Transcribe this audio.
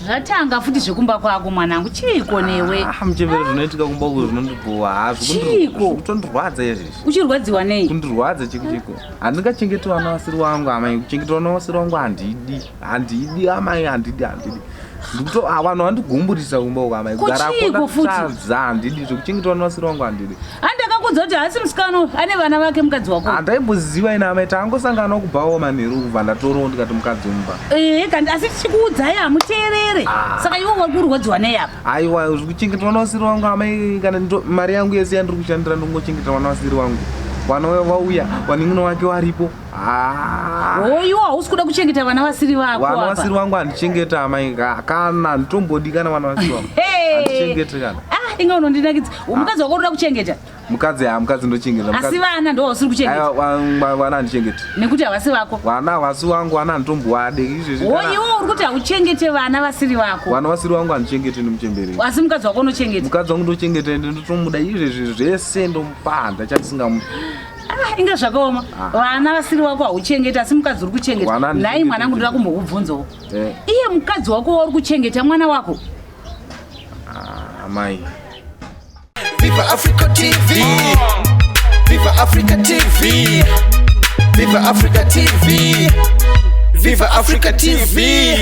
Zvatanga futi zvekumba kwako mwanangu, chiiko newe? Ah, muchembere, zvinoitika kumba uku zvinondibhowa. Ha, Chiiko? zvikutondirwadza izvizvi. Uchirwadziwa nei? Kundirwadza chiko chiko. Handingachengeti vana vasiri wangu amai, kuchengeta vana vasiri wangu handidi. Handidi amai, handidi, handidi. Ndikuto ah, vanhu vandigumburisa kumba uku amai. Ko Kugara chiiko futi? kotadza handidi, zvekuchengeta vana vasiri wangu handidi. Handakakuudza kuti haasi musikana uyu, ane vana vake mukadzi wako. Handaimboziva ina amai, tangosangana kubhawa manheru kubva ndatorowo ndikati mukadzi mumba. Ee, kandi asi tichikuudzai hamuteerere. Saka iwe wari kurwadziwa nei apa? Aiwa, zvekuchengeta vana vasiri wangu amai, kana mari yangu yese yandiri kushandira ndongochengeta vana vasiri wangu. Vana vauya, vanin'ina wake varipo. Ah. Oh, iwe hausi kuda kuchengeta vana vasiri vako Vana apa. vasiri vangu handichengeta amai, kana handitombodi kana vana vasiri vangu. Hey. Handichengeti kana. Ah, inga unondinakidza. Mukadzi wako unoda kuchengeta? Mukadzi, ha, mukadzi ndochengeta. Asi vana ndo vausiri kuchengeta? Aiwa, vana handichengeti. Nekuti havasi vako. Vana havasi vangu, vana handitombowade izvezvi. Wo, iwe uri kuti hauchengete vana vasiri vako. Vana vasiri vangu handichengeti nemuchembere. Asi mukadzi wako unochengeta? Mukadzi wangu ndochengeta, ende ndotomuda izvezvi, zvese ndomupa, handachasingamupi. Ah, inga zvakaoma. Ah. Vana vasiri vako hauchengeti, asi mukadzi uri kuchengeta. Vana Nhai handichengeti. mwanangu, ndoda kumbokubvunzawo. Eh. Iye mukadzi wako wauri kuchengeta mwana wako? Ah, amai. Viva Africa TV. Viva Africa TV. Viva Africa TV. Viva Africa TV.